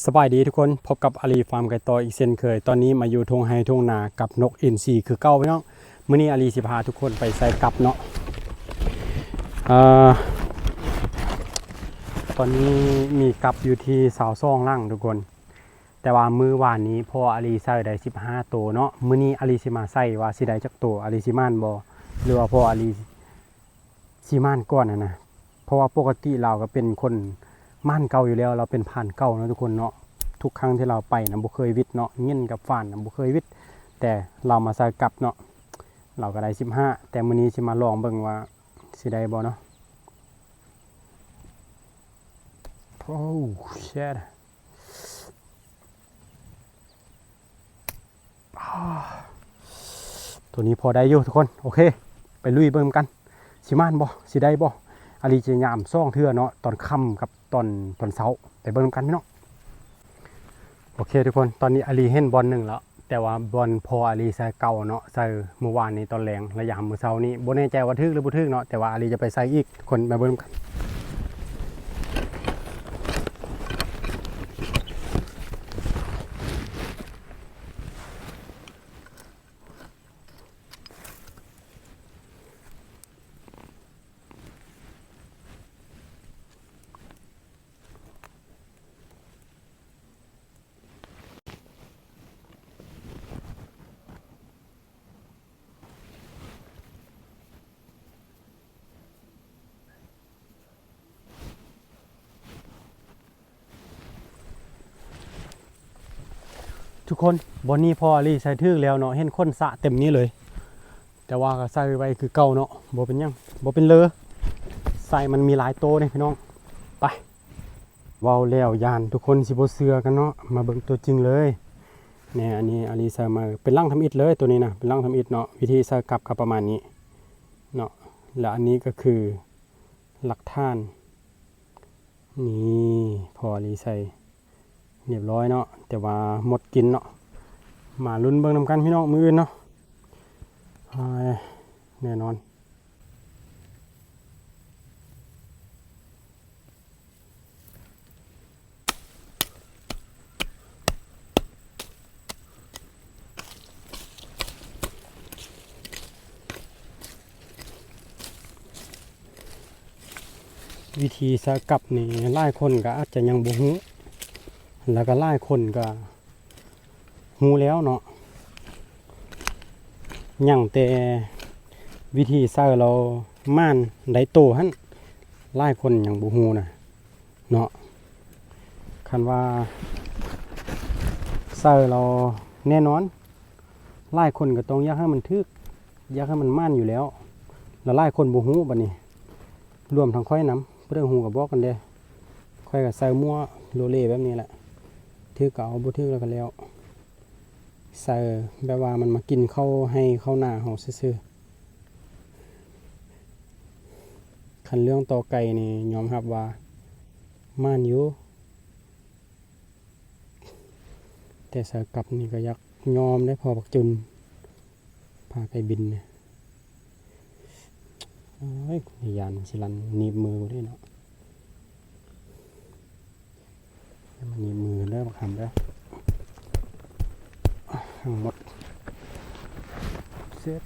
ສະບາຍດີທຸກຄົນ, ພົບກັບອາລີຟາມໄກ່ຕໍ່ອີກເຊັ່ນເຄີຍ. ຕອນນີ້ມາຢູ່ທົ່ງໄຮ່ທົ່ງນາກັບນົກອິນຊີຄືເກົ່າພີ່ນ້ອງ. ມື້ນີ້ອາລີຊິພາທຸກຄົນໄປໃສ່ກັບເນາະ. ເອີ ຕອນນີ້ມີກັບຢູ່ທີ່ຊາວສອງຫຼັງທຸກຄົນ, ແຕ່ວ່າມື້ວານນີ້ພໍ່ອາລີໃສ່ໄດ້ສິບຫ້າໂຕເນາະ. ມື້ນີ້ອາລີຊິມາໃສ່ວ່າຊິໄດ້ຈັກໂຕ, ອາລີຊິໝານບໍ່ ຫຼືວ່າພໍ່ອາລີ ຊິໝານກ່ອນຫັ້ນນະ, ເພາະວ່າປົກກະຕິລາວກໍເປັນຄົນໝານເກົ່າຢູ່ແລ້ວ, ລາວເປັນພານເກົ່າເນາະທຸກຄົນເນາະ. ທຸກຄັ້ງທີ່ລາວໄປນະບໍ່ເຄີຍຫວິດເນາະ, ເງິນກັບຟານນະບໍ່ເຄີຍຫວິດ, ແຕ່ລາວມາໃສ່ກັບເນາະ, ລາວກໍໄດ້ສິບຫ້າ. ແຕ່ມື້ນີ້ຊິມາລອງເບິ່ງວ່າຊິໄດ້ບໍ່ເນາະ. Oh shit. ອາ ໂຕນີ້ພໍໄດ້ຢູ່ທຸກຄົນ. ໂອເຄ ໄປລຸຍເບິ່ງນຳກັນ, ຊິໝານບໍ່ ຊິໄດ້ບໍ່. ອາລີຈະຍາມສອງເທື່ອເນາະ, ຕອນຄ່ຳກັບຕອນ ຕອນເຊົ້າ. ໄປເບິ່ງນຳກັນພີ່ນ້ອງ. ໂອເຄທຸກຄົນ, ຕອນນີ້ອາລີເຫັນບ່ອນໜຶ່ງແລ້ວ, ແຕ່ວ່າບ່ອນພໍ່ອາລີໃສ່ເກົ່າເນາະ, ໃສ່ມື້ວານນີ້ຕອນແລງ ແລະ ຍາມມື້ເຊົ້ານີ້. ບໍ່ແນ່ໃຈວ່າຖືກຫຼືບໍ່ຖືກເນາະ, ແຕ່ວ່າອາລີຈະໄປໃສ່ອີກ. ທຸກຄົນມາເບິ່ງນຳກັນ. ທຸກຄົນ, ບ່ອນນີ້ພໍ່ອາລີໃສ່ຖືກແລ້ວເນາະ, ເຫັນຂົນສະເຕັມນີ້ເລີຍ, ແຕ່ວ່າກໍໃສ່ໄວ້ຄືເກົ່າເນາະ, ບໍ່ເປັນຫຍັງ ບໍ່ເປັນເລີ. ໃສ່ມັນມີຫຼາຍໂຕເດ້ພີ່ນ້ອງ. ໄປ. ເວົ້າແລ້ວຢ້ານທຸກຄົນຊິບໍ່ເຊື່ອກັນເນາະ, ມາເບິ່ງຕົວຈິງເລີຍ. ແນ່ ອັນນີ້ອາລີໃສ່ມາເປັນຫຼັງທຳອິດເລີຍ, ໂຕນີ້ນະເປັນຫຼັງທຳອິດເນາະ. ວິທີໃສ່ກັບກໍປະມານນີ້ເນາະ, ແລະ ອັນນີ້ກໍຄືຫຼັກຖານ. ນີ້ ພໍອາລີໃສ່ຮຽບຮ້ອຍເນາະ, ແຕ່ວ່າໝົດກິນເນາະ. ມາລຸ້ນເບິ່ງນຳກັນພີ່ນ້ອງ ມື້ອື່ນເນາະ. ອາ ແນ່ນອນ. ວິທີໃສ່ກັບນີ້ ຫຼາຍຄົນກໍອາດຈະຍັງບໍ່ຮູ້, ແລ້ວກໍຫຼາຍຄົນກໍ ຮູ້ແລ້ວເນາະ, ຍັງແຕ່ວິທີໃສ່ແລ້ວໝານໄດ້ໂຕຫັ້ນ ຫຼາຍຄົນຍັງບໍ່ຮູ້ນະເນາະ. ຄັນວ່າໃສ່ແລ້ວແນ່ນອນ ຫຼາຍຄົນກໍຕ້ອງຢາກໃຫ້ມັນຖືກ ຢາກໃຫ້ມັນໝານຢູ່ແລ້ວ, ແລ້ວຫຼາຍຄົນບໍ່ຮູ້ບັດນີ້. ລວມທັງຂ້ອຍນຳ, ຜູ້ໃດຮູ້ກໍບອກກັນແດ່. ຂ້ອຍກໍໃສ່ມົ້ວໂລເລແບບນີ້ແຫຼະ, ຖືກກໍເອົາ ບໍ່ຖືກແລ້ວກໍແລ້ວ. ໃສ່ແບບວ່າມັນມາກິນເຂົ້າໄຮ່ເຂົ້ານາເຮົາຊື່ໆ. ຄັນເລື່ອງຕໍ່ໄກ່ນີ້ຍອມຮັບວ່າໝານຢູ່, ແຕ່ໃສ່ກັບນີ້ກໍຢາກຍອມເດ້ ພໍບັກຈຸນ ພາໄກ່ບິນນະ. ໂອ້ຍ ຢ້ານມັນຊິລັນໜີບມືກູເດ້ເນາະ. ຢ່າມາໜີບມືເດີບັກຫຳເດີ, ທັງໝົດເສັດ.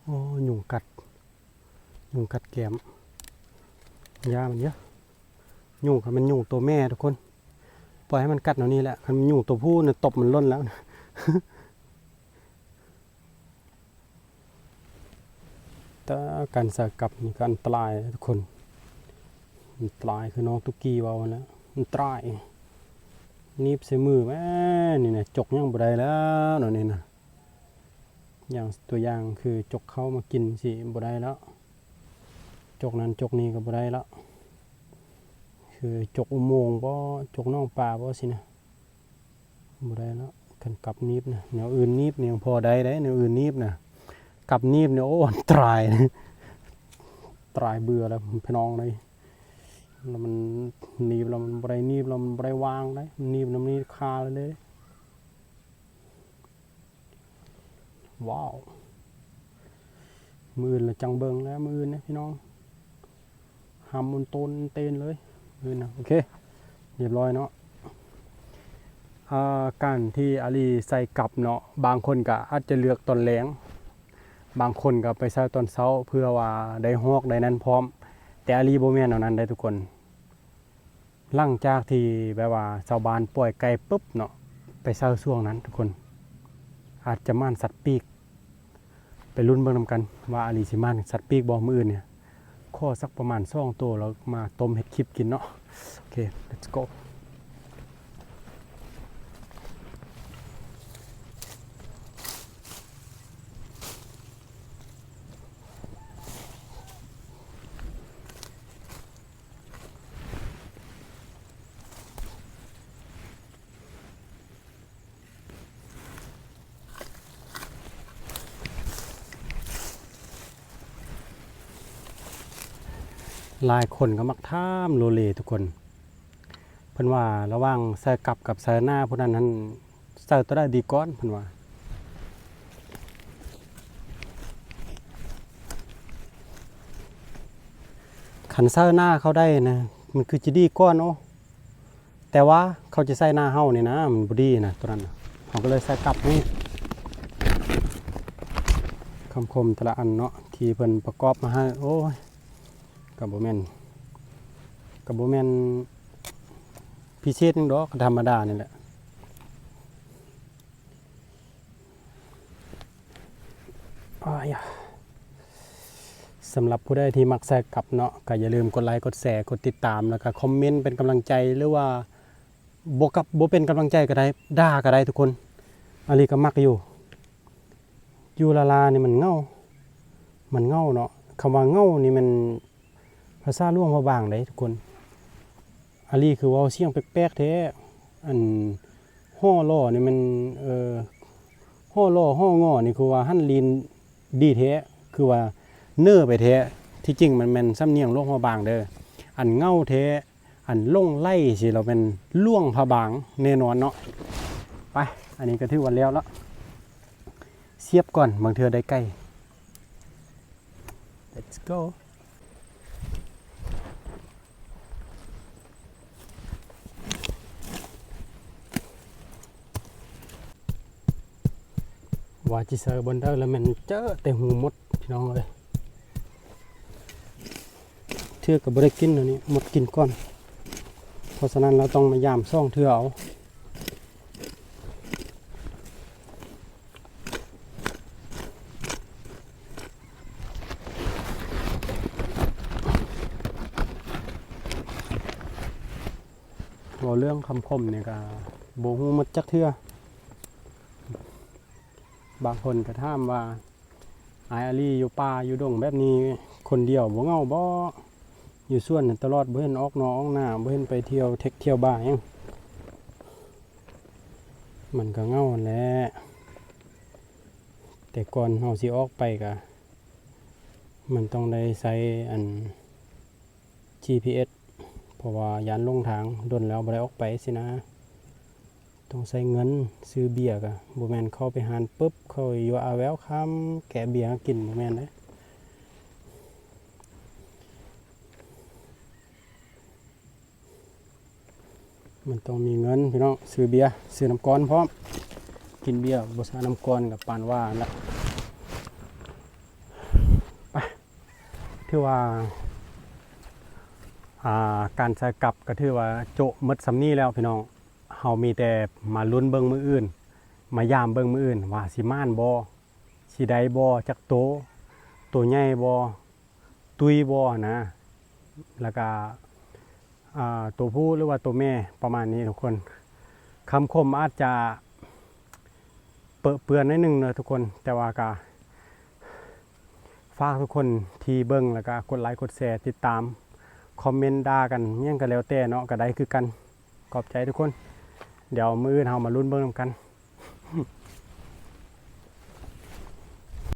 ໂອ້ ຍຸງກັດ ຍຸງກັດແກ້ມ. ຢ່າມັນເດີ ຍຸງ ຄັນແມ່ນຍຸງໂຕແມ່ທຸກຄົນ ປ່ອຍໃຫ້ມັນກັດແນວນີ້ແຫຼະ, ຄັນແມ່ນຍຸງໂຕຜູ້ນະ ຕົບມັນຫຼົ່ນແລ້ວ. ແຕ່ການໃສ່ກັບນີ້ກໍອັນຕະລາຍເດ້ທຸກຄົນ, ອັນຕະລາຍຄືນ້ອງຕຸກກີ້ເວົ້າຫັ້ນແຫຼະ, ອັນຕະລາຍ. ໜີບໃສ່ມືແມ້ນີ້ນະ ຈົກຍັງບໍ່ໄດ້ແລ້ວເນາະນີ້ນະ. ຢ່າງ ຕົວຢ່າງຄືຈົກເຂົ້າມາກິນຊິບໍ່ໄດ້ແລ້ວ, ຈົກນັ້ນຈົກນີ້ກໍບໍ່ໄດ້ແລ້ວ, ຄືຈົກອຸໂມງບໍ ຈົກໜອງປາບໍຊີ້ນະ ບໍ່ໄດ້ແລ້ວ. ຄັນກັບໜີບນະ ແນວອື່ນໜີບນີ້ຍັງພໍໄດ້ເດ້, ແນວອື່ນໜີບນະ ກັບໜີບນີ້ ໂອ້ ອັນຕະລາຍ ຕະລາຍເບື່ອແລ້ວພີ່ນ້ອງເອີຍ. ແລ້ວມັນໜີບແລ້ວມັນບໍ່ໄດ້ໜີບແລ້ວມັນບໍ່ໄດ້ວາງເດ້, ໜີບນຳນີ້ຄາເລີຍເດ້. ວ້າວ ໂ ມື້ອື່ນລະຈັ່ງເບິ່ງແລ້ວ ມື້ອື່ນເດ້ພີ່ນ້ອງ ຫຳໂອນໂຕນເຕນເລີຍມື້ອື່ນນະ. ໂອເຄ ຮຽບຮ້ອຍເນາະ. ອ່າ ການທີ່ອາລີໃສ່ກັບເນາະ ບາງຄົນກະອາດຈະເລືອກຕອນແລງ ບາງຄົນກະໄປໃສ່ຕອນເຊົ້າ ເພື່ອວ່າໄດ້ຮອກໄດ້ນັ້ນພ້ອມ ແຕ່ອາລີບໍ່ແມ່ນແນວນັ້ນເດ້ທຸກຄົນ. ຫຼັງຈາກທີ່ແບບວ່າຊາວບ້ານປ່ອຍໄກ່ປຶບເນາະ ໄປເຊົາຊ່ວງນັ້ນທຸກຄົນ ອາດຈະໝານສັດປີກ. ໄປລຸ້ນເບິ່ງນຳກັນວ່າອາລີຊິໝານສັດປີກບໍ່ມື້ອື່ນນີ້. ຂໍສັກປະມານສອງໂຕ ແລ້ວມາຕົ້ມເຮັດຄລິບກິນເນາະ. ໂອເຄ let's go. ຫຼາຍຄົນກໍມັກຖາມໂລເລທຸກຄົນ ເພິ່ນວ່າລະຫວ່າງໃສ່ກັບກັບໃສ່ໜ້າຜູ້ນັ້ນຫັ້ນ ໃສ່ໂຕໃດດີກ່ອນ ເພິ່ນວ່າ. ຄັນໃສ່ໜ້າເຂົາໄດ້ນະ ມັນຄືຈະດີກ່ອນ ໂອ ແຕ່ວ່າເຂົາຈະໃສ່ໜ້າເຮົານີ້ນະ ມັນບໍ່ດີນະ ໂຕນັ້ນນະ. ເຮົາກໍເລີຍໃສ່ກັບນີ້ ຄຳຄົມແຕ່ລະອັນເນາະ ທີ່ເພິ່ນປະກອບມາໃຫ້ ໂອ້ຍ ກໍບໍ່ແມ່ນ ກໍບໍ່ແມ່ນພິເສດຫຍັງດອກ ກໍທຳມະດານີ້ແຫຼະ. ອາຍາ ສຳລັບຜູ້ໃດທີ່ມັກໃສ່ກັບເນາະ ກໍຢ່າລືມກົດໄລ ກົດແຊ ກົດຕິດຕາມ ແລ້ວກໍຄອມເມັນເປັນກຳລັງໃຈ ຫຼືວ່າບໍ່ກັບ ບໍ່ເປັນກຳລັງໃຈກໍໄດ້ ດ່າກໍໄດ້ທຸກຄົນ. ອາລີກໍມັກຢູ່ ຢູ່ລາລານີ້ມັນເຫງົາ ມັນເຫງົາເນາະ. ຄຳວ່າເຫງົານີ້ແມ່ນພາສາຫຼວງພະບາງເດ້ທຸກຄົນ. ອາລີຄືເວົ້າສຽງແປກໆແທ້ ອັນ ຫໍ່ຫຼໍ່ນີ້ແມ່ນ ເອີ ຫໍ່ຫຼໍ່ຫໍ່ຫງໍ່ນີ້ຄືວ່າຫັນລີນດີແທ້ ຄືວ່າເໜີໄປແທ້. ທີ່ຈິງມັນແມ່ນສຳນຽງຫຼວງພະບາງເດີ້ ອັນເຫງົາແທ້ ອັນຫຼົງໄຫຼຊິລາວແມ່ນຫຼວງພະບາງແນ່ນອນເນາະ. ໄປ ອັນນີ້ກໍຖືວ່າແລ້ວລະ ສຽບກ່ອນ ບາງເທື່ອໄດ້ໄກ່. Let's go. ວ່າຊິໃສ່ບ່ອນໃດລະແມ່ນເຈີແຕ່ຫູມົດ ພີ່ນ້ອງເອີຍ. ເທື່ອກໍບໍ່ໄດ້ກິນ ອັນນີ້ມົດກິນກ່ອນ ເພາະສະນັ້ນລາວຕ້ອງມາຢາມສອງເທື່ອເອົາ. ເວົ້າເລື່ອງຄຳຄົມນີ້ກະບໍ່ຮູ້ໝົດຈັກເທື່ອ. ບາງຄົນກະຖາມວ່າ ອ້າຍອາລີ ຢູ່ປ່າຢູ່ດົງແບບນີ້ຄົນດຽວບໍ່ເຫງົາບໍ່? ຢູ່ສວນຕະຫຼອດ ບໍ່ເຫັນອອກນອກນາ ບໍ່ເຫັນໄປທ່ຽວເທັກທ່ຽວບາຫຍັງ. ມັນກໍເຫງົາຫັ້ນແຫຼະ ແຕ່ກ່ອນເຮົາຊິອອກໄປກະ ມັນຕ້ອງໄດ້ໃຊ້ອັນ ຈີພີເອັສ ເພາະວ່າຢ້ານຫຼົງທາງ ດົນແລ້ວບໍ່ໄດ້ອອກໄປຊີ້ນະ. ຕ້ອງໃຊ້ເງິນຊື້ເບຍ ກະບໍ່ແມ່ນເຂົ້າໄປຮ້ານປຶບ ເຂົາ You are welcome ແກະເບຍໃຫ້ກິນ ບໍ່ແມ່ນເດ້. ມັນຕ້ອງມີເງິນພີ່ນ້ອງ ຊື້ເບຍ ຊື້ນ້ຳກ້ອນພ້ອມ. ກິນເບຍບໍ່ຊານ້ຳກ້ອນກໍປານວ່າຫັ້ນລະ. ໄປ ຖືວ່າ ອ່າ ການໃສ່ກັບກໍຖືວ່າໂຈະໝົດສ່ຳນີ້ແລ້ວພີ່ນ້ອງ. ເຮົາມີແຕ່ມາລຸ້ນເບິ່ງມື້ອື່ນ ມາຢາມເບິ່ງມື້ອື່ນວ່າຊິໝານບໍ່ ຊິໄດ້ບໍ່ ຈັກໂຕ ໂຕໃຫຍ່ບໍ່ ຕຸ້ຍບໍ່ຫັ້ນນະ ແລ້ວກະ ອ່າ ໂຕຜູ້ ຫຼືວ່າໂຕແມ່ ປະມານນີ້ທຸກຄົນ. ຄຳຄົມອາດຈະເປິເປື້ອນໜ້ອຍໜຶ່ງເນາະທຸກຄົນ ແຕ່ວ່າກະຝາກທຸກຄົນທີ່ເບິ່ງ ແລ້ວກະກົດໄລ ກົດແຊ ຕິດຕາມ ຄອມເມັນດ່າກັນ ຫຍັງກະແລ້ວແຕ່ເນາະ ກະໄດ້ຄືກັນ. ຂອບໃຈທຸກຄົນ ດຽວມື້ອື່ນເຮົາມາລຸ້ນເບິ່ງນຳກັນ.